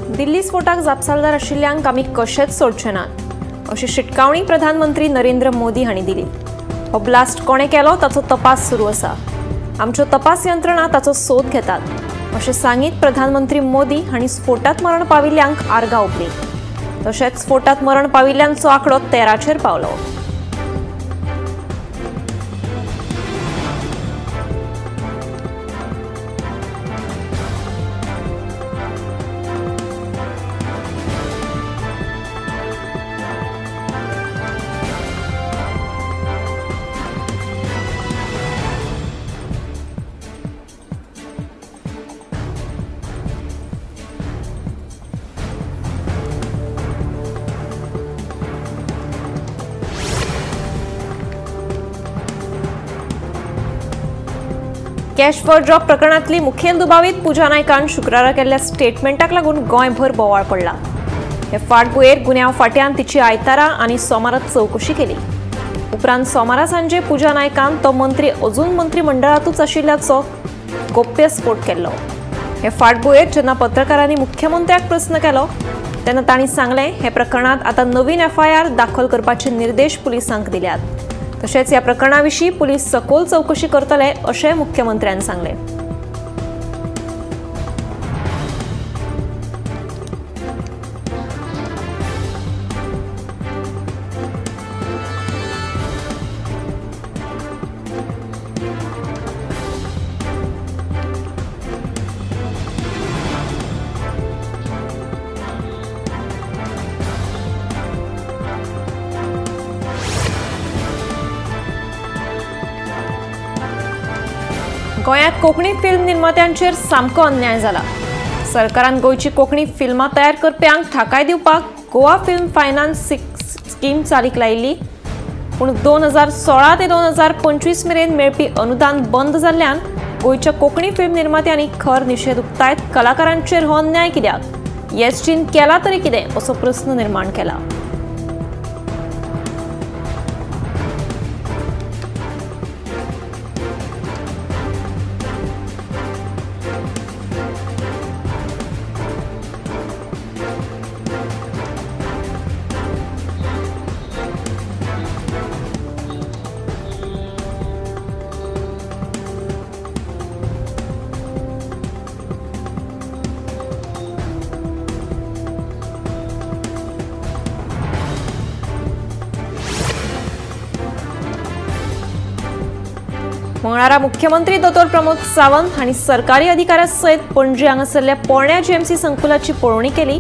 दिल्ली स्फोटाक जापसालदार आशिल्ल्यांक आमी कशेंच सोडचे नात अशी शिटकावणी प्रधानमंत्री नरेंद्र मोदी हांणी दिली। हो ब्लास्ट कोणे केलो ताचो तपास सुरू आसा, आमच्यो तपास यंत्रणा ताचो सोद घेतात अशें सांगीत प्रधानमंत्री मोदी हांणी स्फोटात मरण पाविल्ल्यांक आर्गां ओंपली। तशेंच स्फोटात मरण पाविल्ल्यांचो आंकडो 13चेर पावलो। कॅश फॉर जॉब प्रकरणातली मुखेल दुबावीत पूजा नायकान शुक्रारा केल्ल्या स्टेटमेंटाक लागून गोंयभर बोवाळ पडला। हे फाटभुंयेर गुन्यांव फांट्यान तिची आयतारा आनी सोमारा चवकशी केली। उपरांत सोमारा सांजे पूजा नायकान तो मंत्री अजून मंत्रिमंडळांतूच आशिल्ल्याचो गोप्य स्फोट केल्लो। हे फाटभुंयेर जेन्ना पत्रकारांनी मुख्यमंत्र्याक प्रस्न केलो तेन्ना तांणी सांगलें, हे प्रकरणांत आतां नवीन एफआयआर दाखल करपाचे निर्देश पुलिसांक दिल्यात। तशेंच ह्या प्रकरणा विशीं पुलीस सखोल चवकशी करतले अशें मुख्यमंत्र्यान सांगलें। गोंयांत कोंकणी फिल्म निर्मात्यांचेर सामको अन्याय जाला। सरकारान गोंयची कोंकणी फिल्मां तयार करप्यांक थाकाय दिवपाक गोवा फिल्म फायनान्स स्कीम चालीक लायिल्ली, पूण 2016 ते 2025 मेरेन मेळपी अनुदान बंद जाल्ल्यान गोंयच्या कोंकणी फिल्म निर्मात्यांनी खर निशेध उक्तायत कलाकारांचेर हो अन्याय कित्याक, एसजीन केला तरी कितें असो प्रस्न निर्माण केला। मंगळारा मुख्यमंत्री दोतोर प्रमोद सावंत हांणी सरकारी अधिकाऱ्यां सयत पणजी हांगासरल्या पोरण्या जीएमसी संकुलाची पळोवणी केली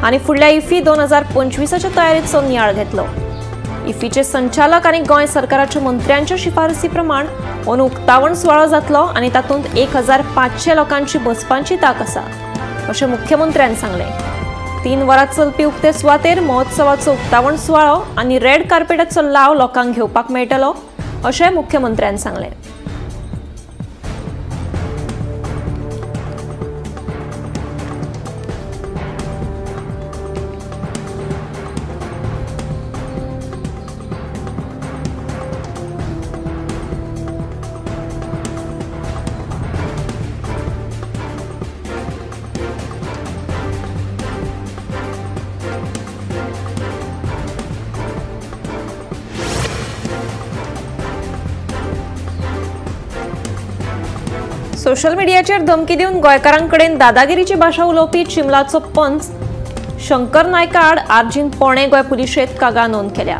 आनी फुडल्या इफी 2025च्या तयारीचो नियाळ घेतलो। इफीचे संचालक आनी गोंय सरकाराच्या मंत्र्यांच्या शिफारसी प्रमाण अंदू उक्तावण सुवाळो जातलो आनी तातूंत 1500 लोकांची बसपाची तांक आसा अशें मुख्यमंत्र्यान सांगलें। 3 वरां चलपी उक्ते सुवातेर महोत्सवाचो उक्तावण सुवाळो आनी रेड कार्पेटाचो लाव लोकांक घेवपाक मेळटलो अशें मुख्यमंत्र्यान सांगलें। सोशल मिडियाचेर धमकी दिवन गोंयकारांकडेन दादागिरीची भाशा उलोवपी चिमलाचो पंच शंकर नायका आड आरजीन पोणे गोंय पुलिशेंत कागाळ नोंद केल्या।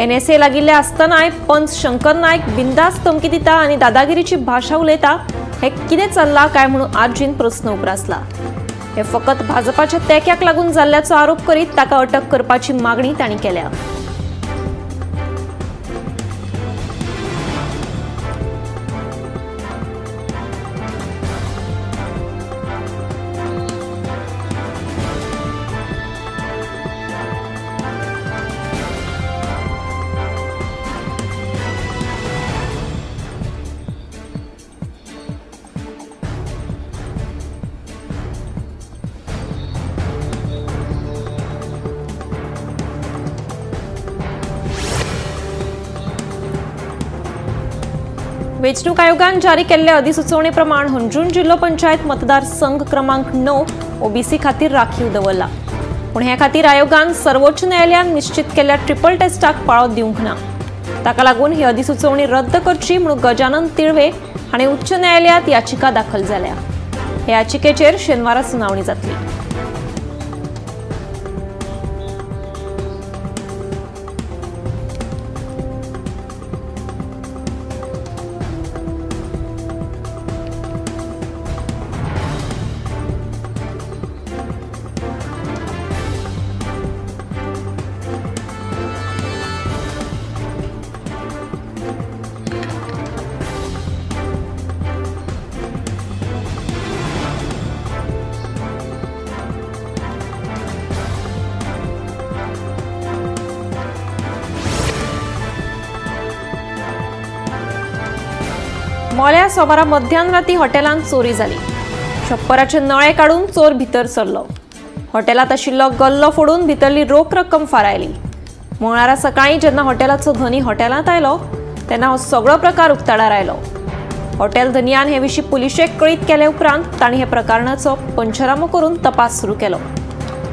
एनएसए लागिल्ले आसतनाय पंच शंकर नायक बिंदास धमकी दिता आनी दादागिरीची भाशा उलयता हे कितें चल्लां काय म्हणून आरजीन प्रस्न उप्रासला। हे फकत भाजपाच्या तेक्याक लागून जाल्ल्याचो आरोप करीत ताका अटक करपाची मागणी तांणी केल्या। वेंचणूक आयोगान जारी केल्ले अधिसुचोवणे प्रमाण हणजूण जिल्हो पंचायत मतदारसंघ क्रमांक 9 ओबीसी खातीर राखीव दवरला. पूण हे खातीर आयोगान सर्वोच्च न्यायालयान निश्चित केल्ल्या ट्रिपल टेस्टाक पाळो दिवंक ना. ताका लागून ही अधिसुचोवणी रद्द करची म्हणून गजानन तिळवे हांणी उच्च न्यायालयात याचिका दाखल जाल्या. हे याचिकेचेर शेनवारा सुनावणी जातली. मोल्या सोमारा मध्यान राती हॉटेलांत चोरी जाली. छप्पराचे नळे काडून चोर भितर सरलो. हॉटेलांत आशिल्लो गल्लो फोडून भितरली रोख रक्कम फारायली. मंगळारा सकाळीं जेन्ना हॉटेलाचो धनी हॉटेलांत आयलो तेन्ना हो सगळो प्रकार उक्ताडार आयलो. हॉटेल धनयान हे विशीं पुलिशेक कळीत केले उपरांत तांणी हे प्रकरणाचो पंचनामो करून तपास सुरू केलो.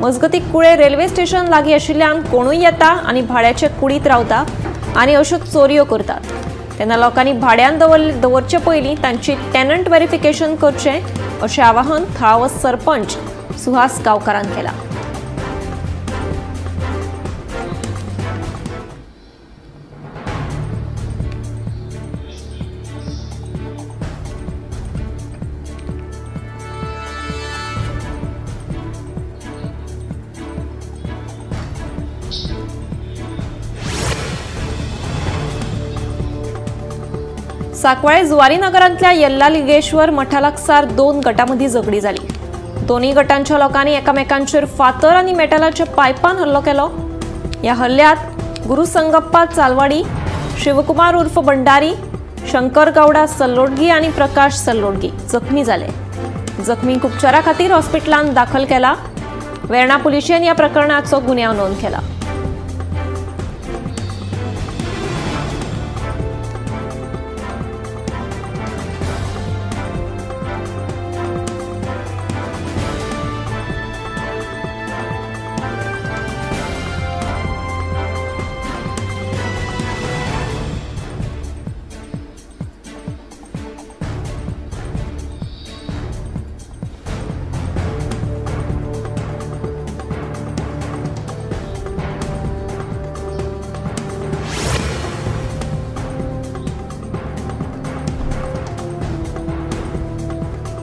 मजगतीं कुळे रेल्वे स्टेशन लागीं आशिल्ल्यान कोणूय येता आनी भाड्याचे कुडींत रावता आनी अश्यो चोरयो करतात. तेन्ना लोकांनी भाड्यान दवरचे पयलीं तांची टेनंट व्हेरिफिकेशन करचें अशें आवाहन थळावो सरपंच सुहास गांवकारान केलां. साकवाळे जुवारी नगरांतल्या येल्लालिंगेश्वर मठा लागसार दोन गटांमदीं झगडी जाली. दोनूय गटांच्या लोकांनी एकामेकांचेर फातर आनी मेटलाच्या पायपान हल्लो केलो. ह्या हल्ल्यांत गुरुसंगप्पा चालवाडी, शिवकुमार उर्फ भंडारी, शंकर गौडा सल्लोडगी आनी प्रकाश सल्लोडगी जखमी जाले. जखमींक उपचारा खातीर हॉस्पिटलांत दाखल केला. वेर्णा पुलिशेन ह्या प्रकरणाचो गुन्यांव नोंद केला.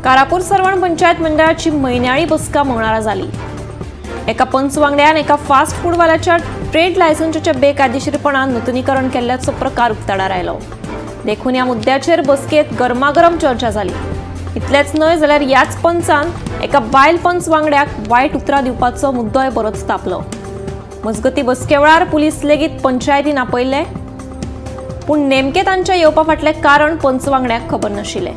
कारापूर सर्वण पंचायत मंडळाची म्हयन्याळी बसका मंगळारा जाली. एका पंच वांगड्यान एका फास्ट फूडवाल्याच्या ट्रेड लायसन्साच्या बेकायदेशीरपणान नुतनीकरण केल्ल्याचो प्रकार उक्ताडार आयलो. देखून ह्या मुद्द्याचेर बसकेंत गरमागरम चर्चा जाली. इतलेंच न्हय जाल्यार ह्याच पंचान एका बायल पंच वांगड्याक वायट उतरां दिवपाचो मुद्दोय बरोच तापलो. मजगतीं बसके वेळार पुलीस लेगीत पंचायतीन आपयल्ले, पूण नेमकें तांच्या येवपा फाटलें कारण पंच वांगड्याक खबर नाशिल्लें.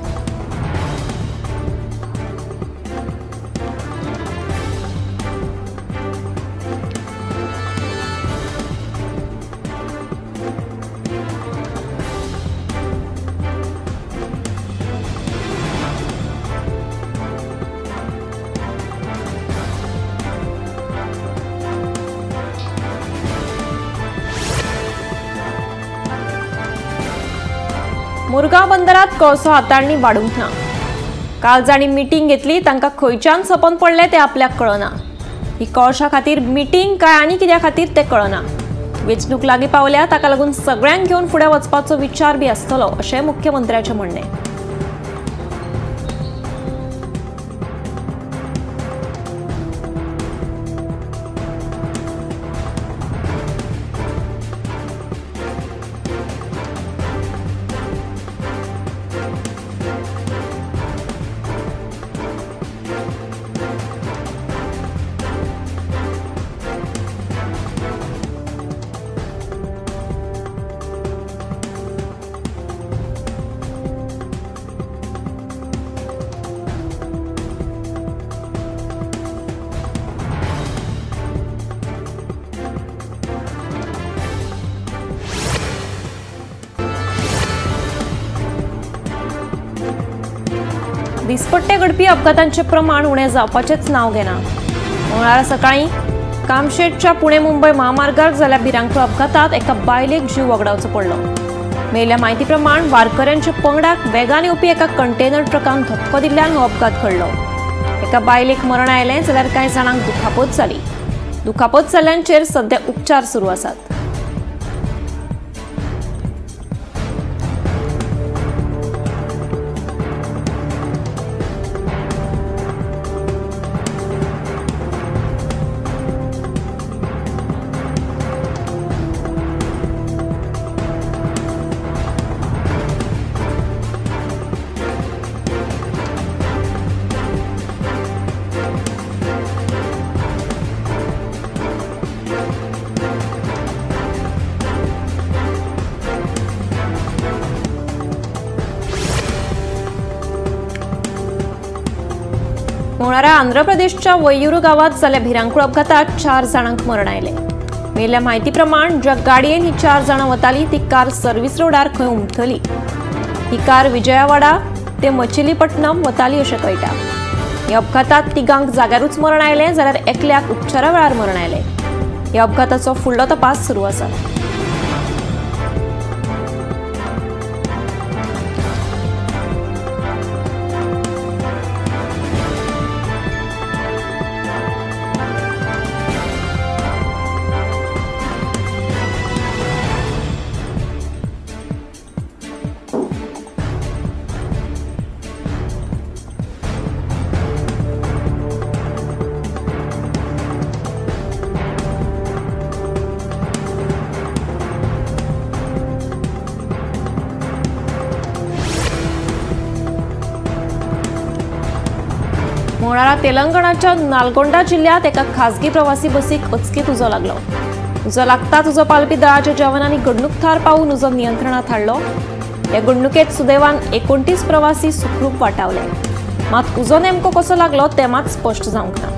मुरगांव बंदरात कळसो हाताळणी वाडूंक ना. काल जांणी मिटींग घेतली तांकां खंयच्यान सपन पडलें तें आपल्याक कळना. ही कळशा खातीर मिटींग काय आनी कित्या खातीर तें कळना. वेंचणूक लागीं पावल्या ताका लागून सगळ्यांक घेवन फुडें वचपाचो विचार बी आसतलो अशें मुख्यमंत्र्याचें म्हणणें. दिसपट्टे घडपी अपघातांचे प्रमाण उणें जावपाचेंच नांव घेना। मंगळारा सकाळीं कामशेटच्या पुणे मुंबय महामार्गार जाल्ल्या भिरांकूळ अपघातात एका बायलेक जीव वगडावचो पडलो। मेळिल्ल्या म्हायती प्रमाण वारकऱ्यांच्या पंगडाक वेगान येवपी एका कंटेनर ट्रकान धपको दिल्ल्यान हो अपघात घडलो। एका बायलेक मरण आयलें जाल्यार कांय जाणांक दुखापत जाली। दुखापत जाल्ल्यांचेर सध्या उपचार सुरू आसात। मंगळारा आंध्र प्रदेशच्या वय्यूरू गावात जाल्ल्या भिरांकूळ अपघातात 4 जाणांक मरण आयलें। मेळिल्ल्या म्हायती प्रमाण ज्या गाडयेन ही 4 जाणां वताली ती कार सर्व्हिस रोडार खंय उमथली। ही कार विजयवाडा ते मचिलीपट्टणम वताली अशें कळटा। ह्या अपघातात तिगांक जाग्यारूच मरण आयलें जाल्यार एकल्याक उपचारा वेळार मरण आयलें। ह्या अपघाताचो फुडलो तपास सुरू आसा। मंगळारा तेलंगणाच्या नालगोंडा जिल्ह्यात एका खासगी प्रवासी बसीक अचकीत उजो लागलो। उजो लागताच उजो पालपी दळाच्या जवानांनी घडणूक थार पावून उजो नियंत्रणात हाडलो। ह्या घडणुकेत सुदैवान 29 प्रवासी सुखरूप वाटावले। मात उजो नेमको कसो लागलो तें मात स्पश्ट जावंक ना।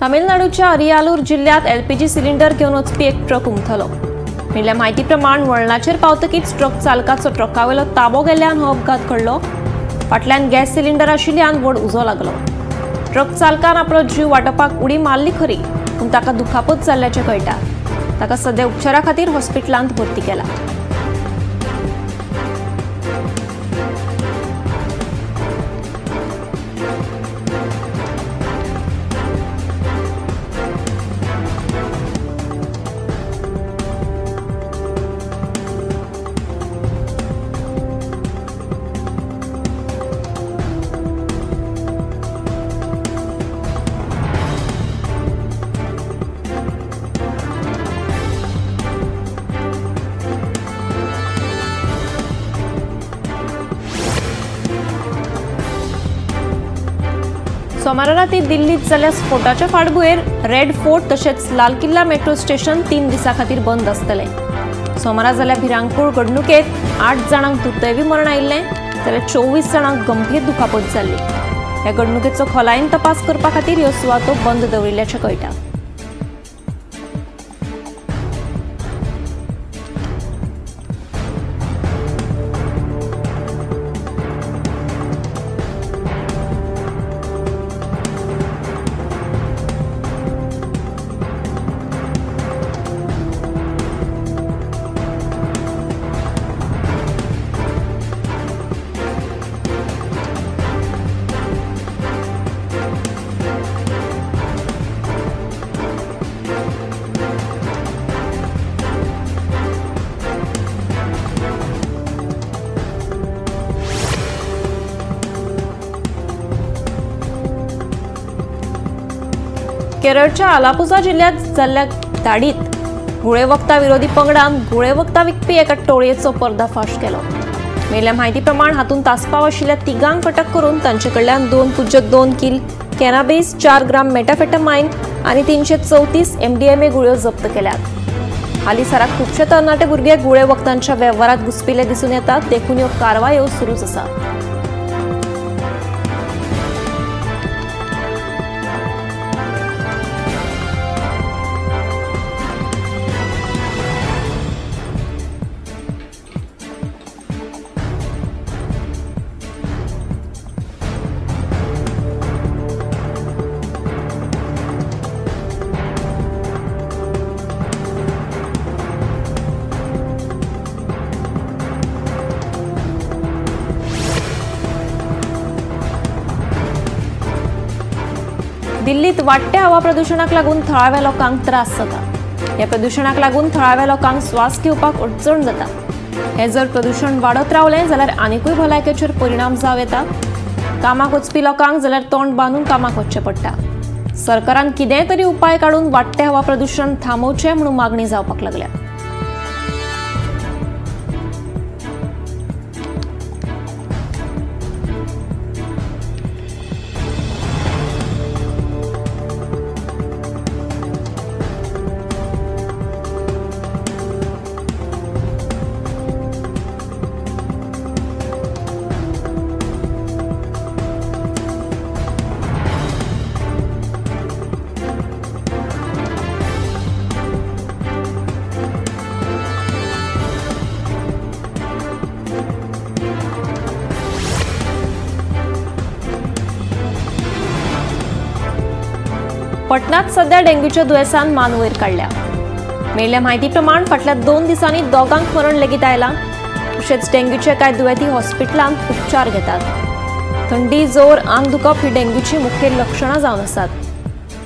तामिळनाडूच्या अरियालूर जिल्ह्यात एलपीजी सिलिंडर घेवन वचपी एक ट्रक उमथलो। मेळिल्ल्या म्हायती प्रमाण वळणाचेर पावतकीच ट्रक चालकाचो ट्रकावेलो ताबो गेल्ल्यान हो अपघात घडलो। फाटल्यान गॅस सिलिंडर आशिल्ल्यान व्हड उजो लागलो। ट्रक चालकान आपलो जीव वाटोवपाक उडी मारली खरी, पूण ताका दुखापत जाल्ल्याचें कळटा। ताका सध्या उपचारा खातीर हॉस्पिटलांत भरती केला। सोमारा राती दिल्लीत जाल्ल्या स्फोटाच्या फाटभुंयेर रेड फोर्ट तशेंच लाल किल्ला मेट्रो स्टेशन 3 दिसां खातीर बंद आसतलें। सोमारा जाल्ल्या भिरांकूळ घडणुकेंत 8 जाणांक दुर्दैवी मरण आयिल्लें जाल्यार 24 जाणांक गंभीर दुखापत जाल्ली। ह्या घडणुकेचो खोलायेन तपास करपा खातीर ह्यो सुवातो बंद दवरिल्ल्याचें कळटा। केरळच्या आलापुझा जिल्ह्यात जाल्ल्या धाडीत गुळेवखदां विरोधी पंगडान गुळेवखदां विकपी एका टोळयेचो पर्दाफाश केलो. मेळिल्ल्या म्हायती प्रमाण हातूंत आस्पाव आशिल्ल्या तिगांक अटक करून तांचे कडल्यान 2.2 किल कॅनाबीस, 4 ग्राम मेटाफेटामाइन आनी 334 MDMA गुळयो जप्त केल्यात. हालींसराक खुबशे तरणाटे भुरगे गुळे वखदांच्या वेव्हारात घुसपिल्ले दिसून येतात, देखून ह्यो कारवायो सुरूच आसात. दिल्लीत वाडट्या हवा प्रदुशणाक लागून थळाव्या लोकांक त्रास जाता. ह्या प्रदुशणाक लागून थळाव्या लोकांक श्वास घेवपाक अडचण जाता. हे जर प्रदुशण वाडत रावलें जाल्यार आनिकूय भलायकेचेर परिणाम जावं येता. कामाक वचपी लोकांक जाल्यार तोंड बांदून कामाक वचचें पडटा. सरकारान कितेंय तरी उपाय काडून वाडटें हवा प्रदुशण थांबोवचें म्हणून मागणी जावपाक लागल्या. पटनात सध्या डेंग्यूच्या दुयेंसान मान वयर काडल्या. मेळिल्ल्या म्हायती प्रमाण फाटल्या 2 दिसांनी दोगांक मरण लेगीत आयलां. तशेंच डेंग्यूचे कांय दुयेंती हॉस्पिटलांत उपचार घेतात. थंडी, जोर, आंग दुखप ही डेंग्यूची मुखेल लक्षणां जावन आसात.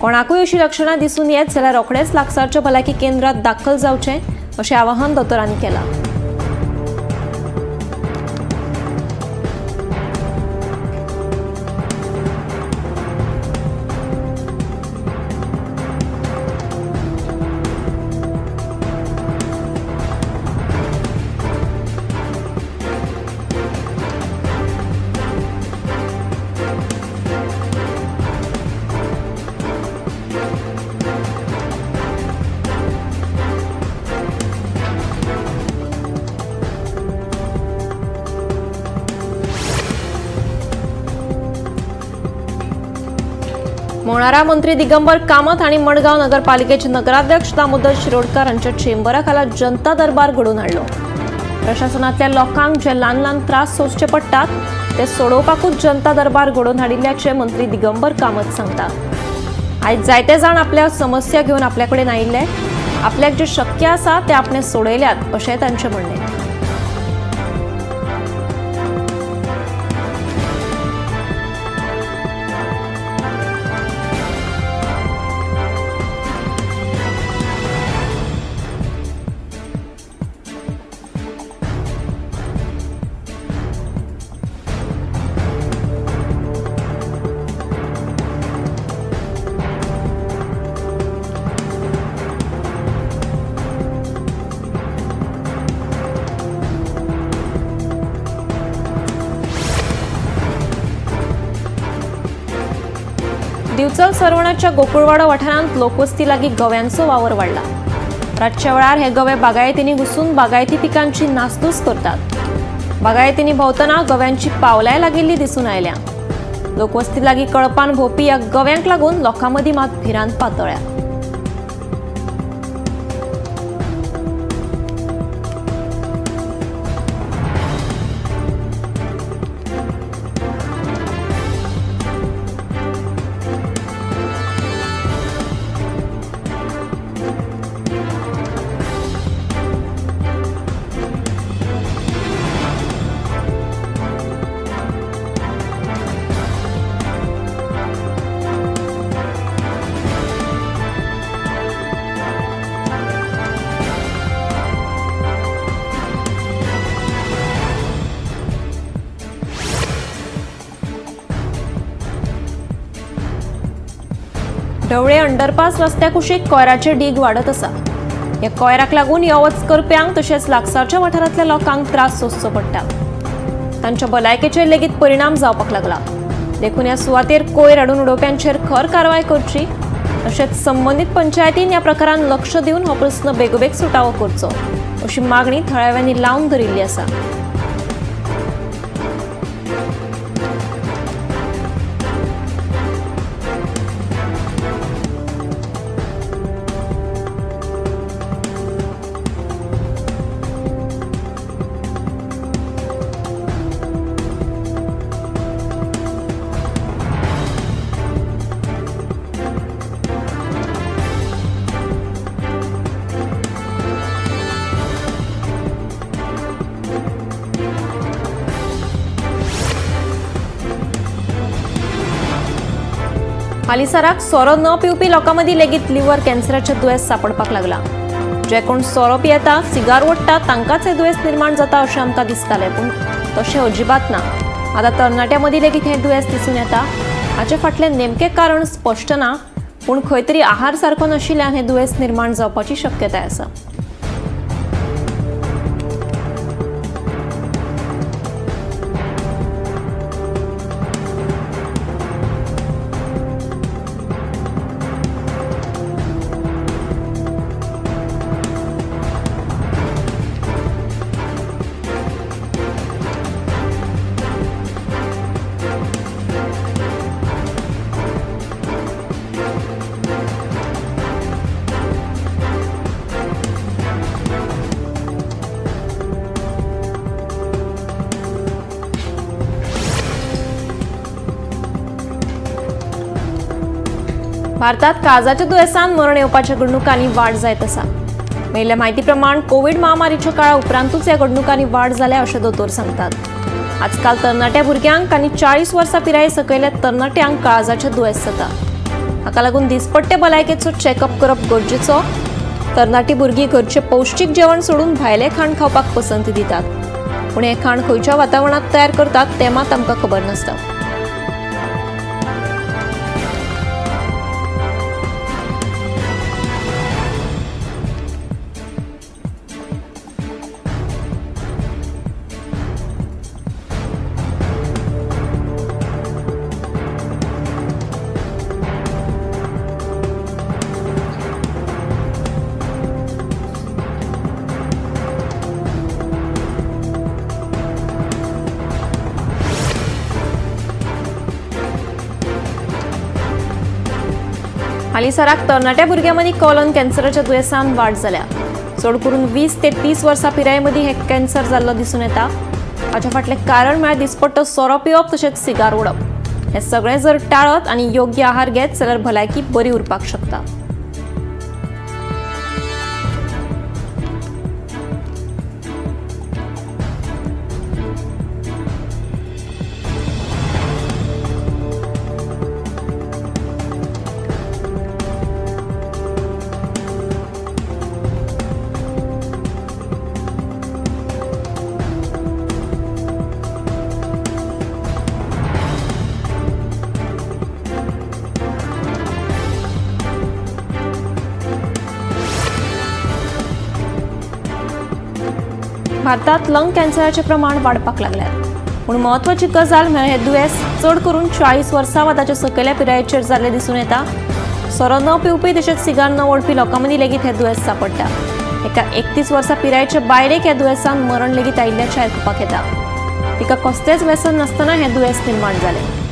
कोणाकूय अशी लक्षणां दिसून येत जाल्यार रोखडेच लागसारच्या भलायकी केंद्रात दाखल जावचें अशें आवाहन दोतोरांनी केलां. मोणारा मंत्री दिगंबर कामत आनी मडगांव नगरपालिकेचे नगराध्यक्ष दामोदर शिरोडकर हांच्या चेंबरा खाला जनता दरबार घडोवन हाडलो. प्रशासनांतल्या लोकांक जे ल्हान ल्हान त्रास सोंसचे पडटात ते सोडोवपाकूच जनता दरबार घडोवन हाडिल्ल्याचें मंत्री दिगंबर कामत सांगता. आयज जायते जाण आपल्या समस्या घेवन आपल्या कडेन आयिल्ले, आपल्याक जे शक्य आसा ते आपणे सोडयल्यात अशें तांचें म्हणणें. दिवचल सरवणाच्या गोकुळवाडो वाठारांत लोकवस्ती लागीं गव्यांचो वावर वाडला. रातच्या वेळार हे गवे बागायतींनी घुसून बागायती पिकांची नासधूस करतात. बागायतींनी भोंवतना गव्यांची पावलांय लागिल्ली दिसून आयल्या. लोकवस्ती लागीं कळपान भोंवपी ह्या गव्यांक लागून लोकां मदीं मात भिरांत पातळ्या. ढवळे अंडरपास रस्त्या कुशीक कोयराचे डीग वाडत आसा। ह्या कोयराक लागून यो वच करप्यांक तशेंच लागसारच्या वाठारांतल्या लोकांक त्रास सोंसचो पडटा। तांच्या भलायकेचेर लेगीत परिणाम जावपाक लागला। देखून ह्या सुवातेर कोयर हाडून उडोवप्यांचेर खर कारवाय करची, तशेंच संबंदीत पंचायतीन ह्या प्रकारान लक्ष दिवन हो प्रस्न बेगोबेग सुटावो करचो अशी मागणी थळाव्यांनी लावन धरिल्ली आसा। हालींसराक सोरो न पिवपी लोकां मदीं लेगीत लिव्हर कॅन्सराचें दुयेंस सांपडपाक लागला। जे कोण सोरो पियेता, सिगार ओडटा तांकांच हें दुयेंस निर्माण जाता अशें आमकां दिसतालें, पूण तशें अजिबात ना। आतां तरणाट्यां मदीं लेगीत हें दुयेंस दिसून येता। हाचे फाटलें नेमकें कारण स्पश्ट ना, पूण खंय तरी आहार सारको नाशिल्ल्यान हें दुयेंस निर्माण जावपाची शक्यताय आसा। भारतात काळजाच्या दुयेंसान मरण येवपाच्या घडणुकांनी वाड जायत आसा। मेळिल्ल्या म्हायती प्रमाण कोवीड महामारीच्या काळा उपरांतूच ह्या घडणुकांनी वाड जाल्या अशें दोतोर सांगतात। आजकाल तरणाट्या भुरग्यांक आनी 40 वर्सां पिराये सकयल्या तरणाट्यांक काळजाचें दुयेंस जाता। हाका लागून दिसपट्टे भलायकेचो चॅकअप करप गरजेचो। तरणाटी भुरगीं घरचें पौश्टीक जेवण सोडून भायलें खाण खावपाक पसंती दितात, पूण हें खाण खंयच्या वातावरणांत तयार करतात तें मात आमकां खबर नासता। हालींसराक तरणाट्या भुरग्यां मदीं कॉलन कॅन्सराच्या दुयेंसान वाड जाल्या। चड करून 20 ते 30 वर्सां पिराये मदीं हें कॅन्सर जाल्लो दिसून येता। हाच्या फाटलें कारण म्हळ्यार दिसपट्टो सोरो पिवप तशेंच सिगार ओडप। हें सगळें जर टाळत आनी योग्य आहार घेत जाल्यार भलायकी बरी उरपाक शकता। भारतात लंग कॅन्सराचे प्रमाण वाडपाक लागल्यात, पूण म्हत्वाची गजाल म्हळ्यार हें दुयेंस चड करून 40 वर्सां वा ताच्या सकयल्या पिरायेचेर जाल्लें दिसून येता। सोरो न पिवपी तशेंच सिगार न ओडपी लोकां मदीं लेगीत हें दुयेंस सांपडटा। एका 31 वर्सां पिरायेच्या बायलेक ह्या दुयेंसान मरण लेगीत आयिल्ल्याचें आयकुपाक येता। तिका कसलेंच व्यसन नासतना हें दुयेंस निर्माण जालें।